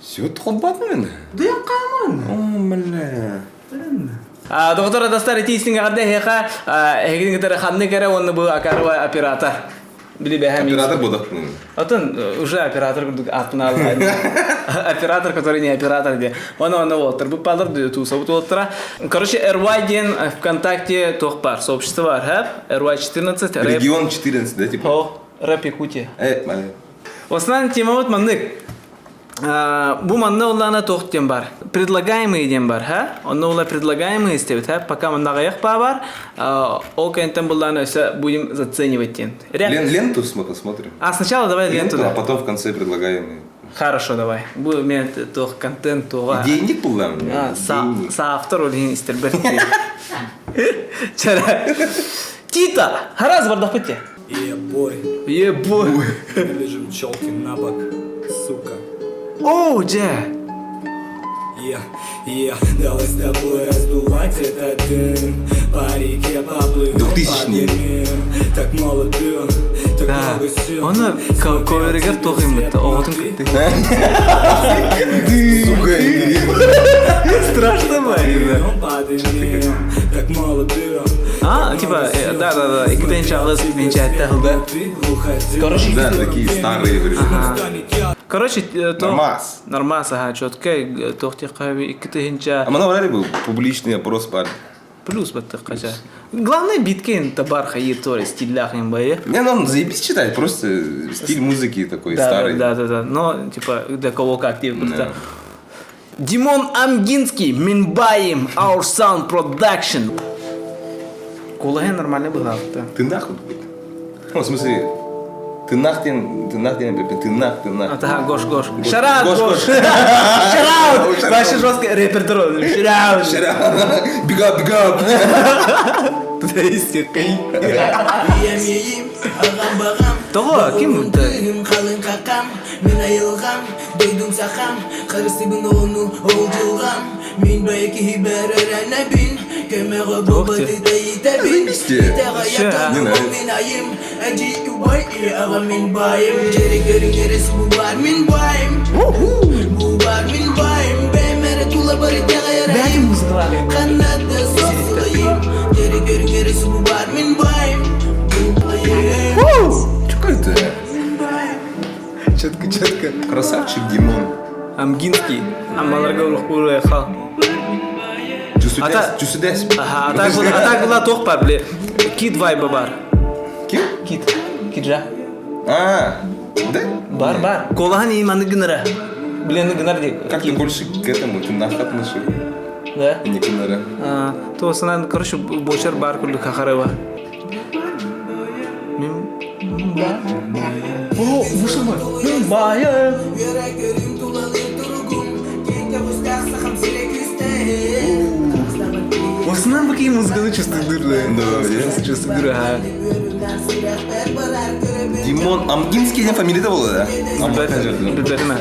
Сүт холбоотун Дык хааман. О, бля. Доктор Адастар ити истиҥ эҕэрдэ эһиэхэ эһигини кытары ханнык эрэ уонна бу Акарова оператор. Били бэһэм Оператор буду. Отон уже оператор курдук аатын Оператор, который не оператор де. Оны оны уолтар. Бу палар туусабыт уолтара. Короче, RY диэн ВКонтакте туох бар, сообщество бар, хэп? RY 14. Регион 14, да, типа? О, рэп Якутия. Э, Основная тема вот маннык. Бу манна улаана туох диэн бар? Предлагаемые диэн бар, ха? Онно ула предлагаемые истэбит, ха? Пока манна аҕыйах бар, ол кэнтэн буллаана өссө будем заценивать диэн. Лен, ленту посмотрим. А сначала давай ленту, ленту, а потом в конце предлагаемые. Хорошо, давай. Бу мен туох контент туға. Идейник буллаан. Соавтор ол истербер. Чара. Тита, хараз бардахпыт Ебой. Ебой. Лежим челки на бок, сука. О, дьэ. Я, я, давай с тобой раздувать этот дым. По реке поплывем, 2000-е. подымем. Так молодым, так Да. много сил. Оны коверигер тоқимын оғытын Сука, Страшно Подымем, подымем, так молодым. А, типа, да, да, да, иккитен чагыз, иккитен да. Короче, Да, такие старые времена. Короче, то... Нормас. Нормас, ага, четко, тохти қаби, иккитен А мы навряд был публичный опрос парень. Плюс баттыққача. Главное, биткен табар хайыр торе стилях им бае. Не, ну он заебись читает, просто стиль музыки такой Да, старый. да, да, да. Но, типа, для кого как, типа, просто... Да. Димон Амгинский, Минбаим, Our Sound Production. Кулаген нормально был, да. Ты нахуй? Ну, в смысле, ты нах ты нах ты нах, ты нах. Ага, Гош, Гош. Шарат, Гош, Гош. Гош. Шарат! Вообще жестко рэпер дрон. Шарат. Big up, big up. Того, ким это? Қалың қақам, мен айылғам, дойдум сахам, қарысыбын ону ол жылғам. Мен байки бәрәрәнәбин, кемеғі Ох ты. Заебись тебе. Вообще, а. Не нравится. Мен айым, әжей убай, аға мен байым. Жері көрің ересі бұ бар мен байым. Бұ бар мен байым, бәмәрі тула бары тағайрайым. Қанаты соқсылайым, жері көрің ересі бұ бар мен байым. Бұ байым. Чё это? Четко, четко. Красавчик Димон. Амгинский. Амаларга урухпур хал. Чусудес, Ата- чусудес. Ага, а так была, а так была тох бар, бле. Кит вайба бар. Ким? Кит. Киджа. А, да? Бар, бар. Колахан иманы гынара. Блин, гынар де. Как ты больше к этому, ты нах отношишь, Да? а не к НР. А, То санан, короче, бочар бар күллі кахарева. Мен О, вышел мой. Мен байым. Осынан бакей музыканы чувствую дурно. Да, Чувствую дурно, ага. Димон Амгинский день фамилия была, да? Билбетиме.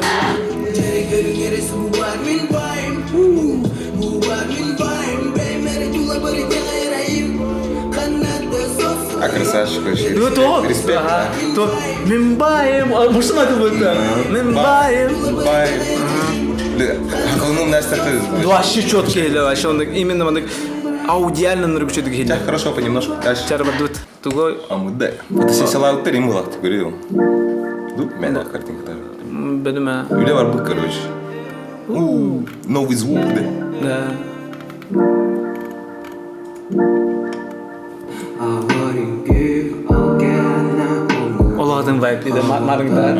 А красавчик вообще. Ну то, Респект. ага, то, мен байым, а, может это будет, да? Мен байым. Бай. Ну, Настя, ты... Вообще четкий, да, вообще он именно он аудиально ныргучедик Тебя хили. хорошо понемножку дальше. Чарбадут. Тугой, А мы да. Это все села Алтерим ты говорил. Ну, меня картинка даже. бедуме. Үле бар бык, короче. У, Новый звук, да. Да. Олардың вайп дейді, марыңдар.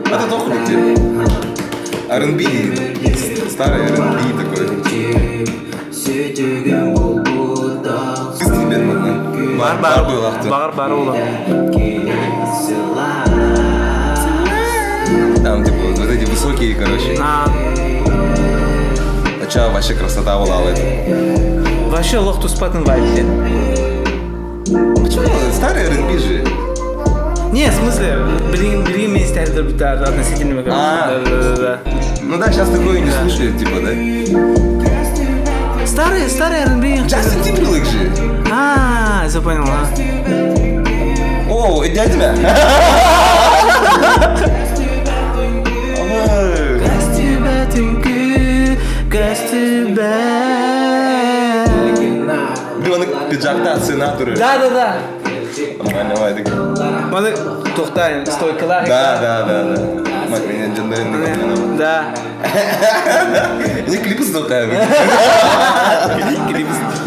Это тоже где? R&B, старый R&B такой. Кыз тебе Бар, бар, был авто. Бар, бар ола. Там типа вот эти высокие, короче. А, А чё, вообще красота была в этом. вообще лох туспатын вайп дейді. Почему? Старый R&B же. Не, в смысле, блин, блин, мен стайлдер бітар относительно. А. Да, да, да, да. Ну да, сейчас такое не слушают, типа, да? Старый, старый R&B. Джастин Тимберлейк же. А, все понял, а. О, дядя. Да, сенатор. Да, да, да. Маны туохтаан стойкалаах. Да, да, да, да. Меня дьоннорун Да. Не клипы столько.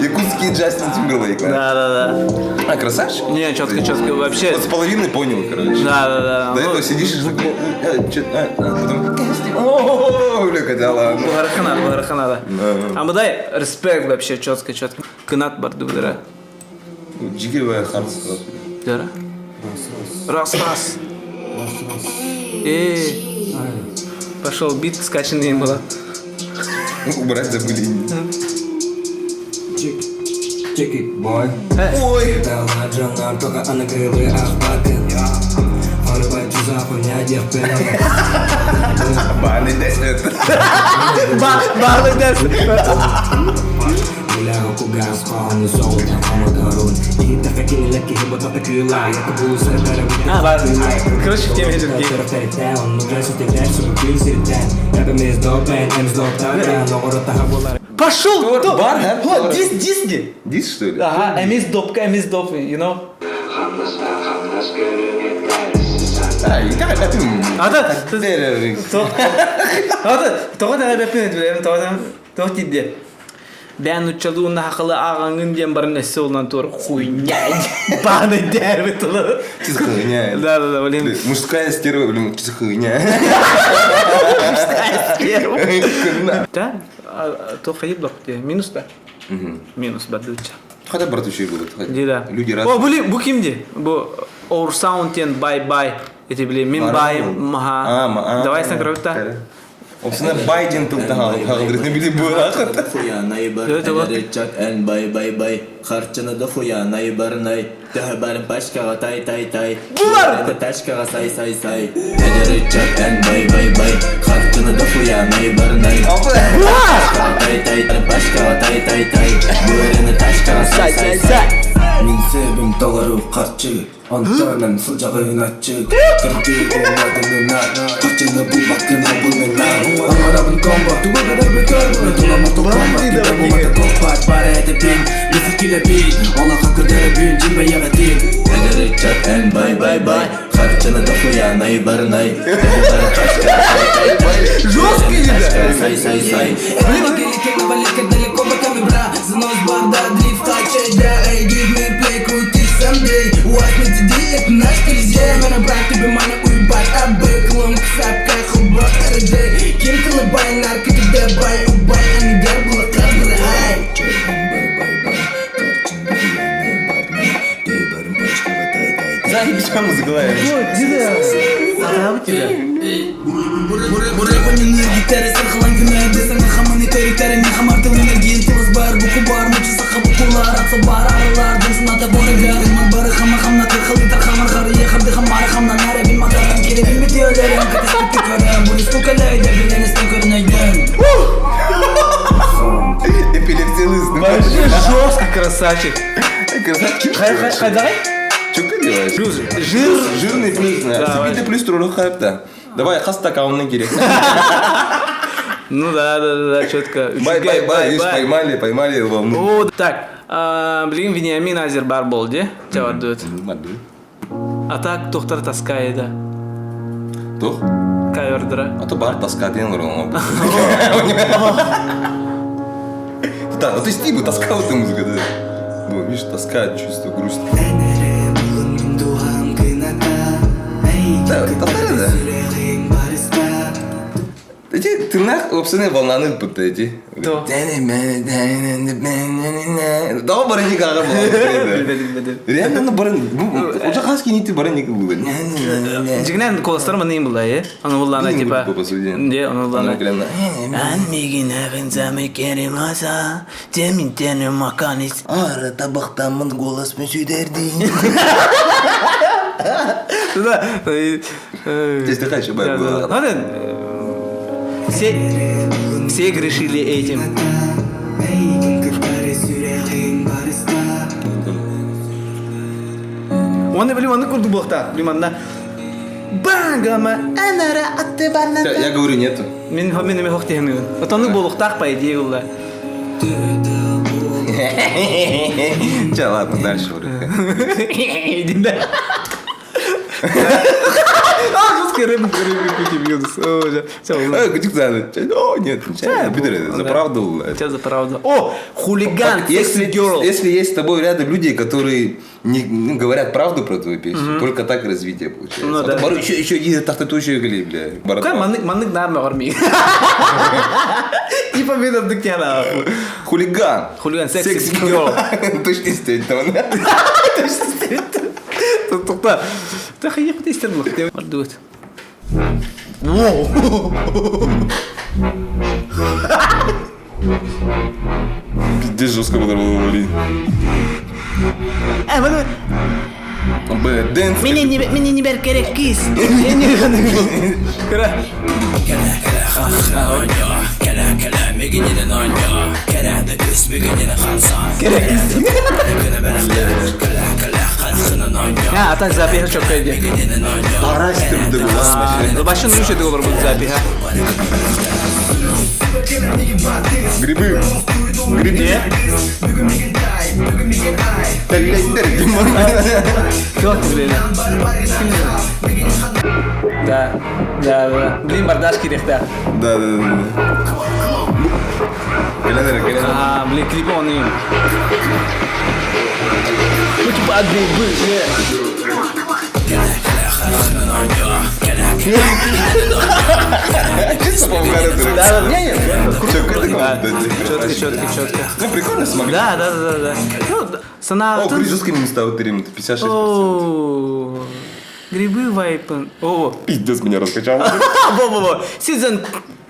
Якутский Джастин Тимберлейк. Да, да, да. А, красавчик? Не, четко, четко вообще. Вот с половины понял, короче. Да, да, да. До этого сидишь и такой, потом, о, бля, хотя ладно. Буһараханада, буһараханада. Амыдай респект вообще четко, четко. Кынат бар дубдара. Жигер харс. Дара. Раз, раз. Э, пошел бит скачанный была. Убрать забыли. Check it, boy. Ой! Баны десет. Баны десет. А, бар. Короче, в теме же Пошел! Бар, да? Вот, дис, дисни. Дис, что ли? Ага, эмис допка, эмис доп, you know? А, и как это? А, да. А, тоҕо да бэппин билэрим тоҕо тоҕо тиийдэ. Бээн нуччалыы уонна хахалы ааҕаҥҥын диэн баран өссө улан туор хуйня бааны дээрбит тылы. Чисто хуйня. Да, да, да, блин. Мужская стерва, блин, чисто хуйня. Мужская стерва. Да, то ходит блок, минус да? Минус бадыча. Хотя брат еще и было. Да. Люди О, были, бу кимди? Бу Our Sound тен бай бай. Эти били мин бай маха. Давай с награб-то. Опсына Байден тут тахал, били было. Хуя найбар, эн бай бай бай. Харчыны да хуя найбар най. Төһө пачкаға тай тай тай. Булар! Тачкаға сай сай сай. Эдеричак эн бай бай бай. Харчыны да хуя найбар най. Тай тай тай пачкаға тай тай тай. Буэрини тачкаға сай сай сай. Мин себим толору карчы Онтонан сылжагын ачык Кырдыгын Карчыны булбакына булмена Аңарабын комбо Тугы көрбө Туламы токомба Китабы коппат Бары эдебин Мифи килебин Олака көрдөрөбүн Жинбей ягатин Эдеричак эн бай бай бай. Харчыны да хуя найбар най. Жесткий да? Сай сай сай. Далеко боками бра Занос барда, дрифт, качай, да Эй, give me play, крути someday Уасмити это наш Колизей Мена брат, тебе мана уебать Абы, клон, ксапка, хуба, РД Ким ты лабай, нарко, ты бай, убай Анигар, была кабра, ай Заебись музыка, Сатабы тебя. Эпилепсия лысый. Вообще жестко, красавчик. Красавчик. Хай, давай. Че ты делаешь? Плюс. Жир. Жирный плюс, Да, да. плюс турулу хайпта. Давай, хаста каунны керек. Ну да, да, да, да, четко. Бай, бай, бай, видишь, поймали, поймали волну. О, так, блин, Вениамин Азербар бол, де? Чавардует. А так, тухтар таскай, да. Тух? Кавердра. А то бар тоска ден ролл. Да, ну то есть ты бы таскал эту музыку, да. Ну, видишь, тоска, чувство грусти. Да, татары, да. Эти ты нах опсыны волнаны бутта эти. Да. Да, барани кага Реально, ну баран, уже хаски не ты барани было. Жигнен колостар маны им было, э? Аны буллана типа. Не, аны буллана. Ан мигин эвен керемаса, темин тене маканис. Ара табақтамын голос мен сүйдердин. Да. Здесь такая еще Да, была. да. Все, все грешили этим. Оны билим, оны курду бохта. Билим, анда. Бангама, анара атты банана. Я говорю, нету. Мен мен эме хох тегенин. Отону болуктак по идее булла. Че, ладно, дальше вроде. Иди да. А, жесткий рэп, рэп, минус. О, нет, за правду. Тебя за правду. О, хулиган, если, если есть с тобой рядом люди, которые не, ну, говорят правду про твою песню, только так развитие получается. Ну, да. Еще, еще и тахтатущие гли, бля. Какой маннык, маннык нар мөҕөр Типа мен андык тяна. Хулиган. Хулиган, sexy girl. Точно истер Тохта. Тахы яқыт истер бұл. Мардует. Воу. Пиздец жестко подорвало, блин. Э, маны Бля, dance. Мени не бер керек кис. Кара. Керек кис. А, так запиха чокка иди. Башын үш еді олар бұл запиха. Грибы. Грибы. Как блин? Да, да, да. Блин, мордашки да. Да, да, да. Календарь, календарь. А, блин, клип он им. Ну, типа, грибы, Чисто по Да, да, не, не. Четко, Четко, четко, четко. Ну, прикольно смогли. Да, да, да, да. Ну, сана. О, жесткий минус стал 56%. О, грибы вайпен. О, Пиздец меня раскачал. во-во-во. Season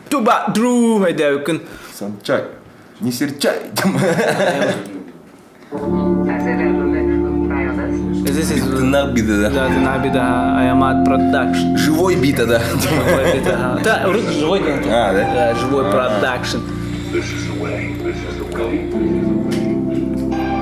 туба дру майдәүкін. Санчай. Не серчай. Здесь is На бита, да. Да, на бита Аямат Production. Живой бита, да. Живой бита. Да, живой. А, да? Да, живой продакшн.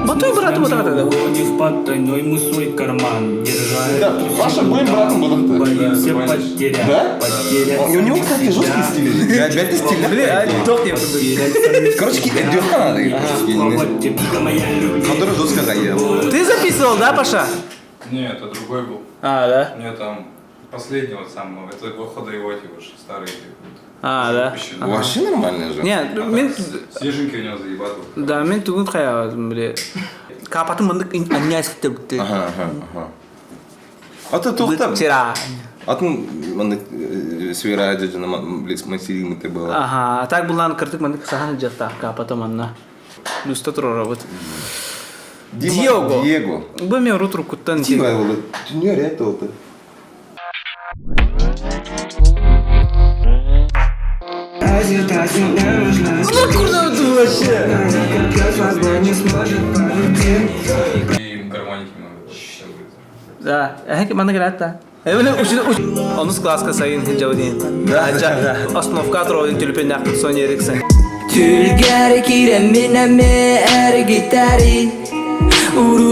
Батой брат, вот это. Не в потайной мы свой карман держали. Да, Паша будем братом буду. Боимся потерять. Да? Потерять. У него, кстати, жесткий стиль. Опять стиль. Блин, а тох не Короче, девка надо. Который жестко заел. Ты записывал, да, Паша? Нет, это другой был. А, да? У меня там последний вот самого, это выхода его эти уж старые. А, да? Вообще нормально же. Не, мен... Свеженький у него заебатый. Да, мен тугун хая, бля. Капатын мындык анняс бітті. Ага, ага, ага. А ты тухта. Вчера. Атын маны свира дежена близ масилим ты было. Ага, а так булан кыртык мындык сахан жатта капатым анна. Люста турора вот. Диего. Диего. Бу мен рут рукуттан. Тима его. Түнер это вот. Ну куда ты вообще? И гармоники много. Все будет. Да, әһәк маны келәт та. Эвеле учу онус класска сайын хинжабдин. Да, да, да. Основка туродин түлпен нақыт Sony Ericsson. Түлгәр кирәм мин әме әр гитари. Урут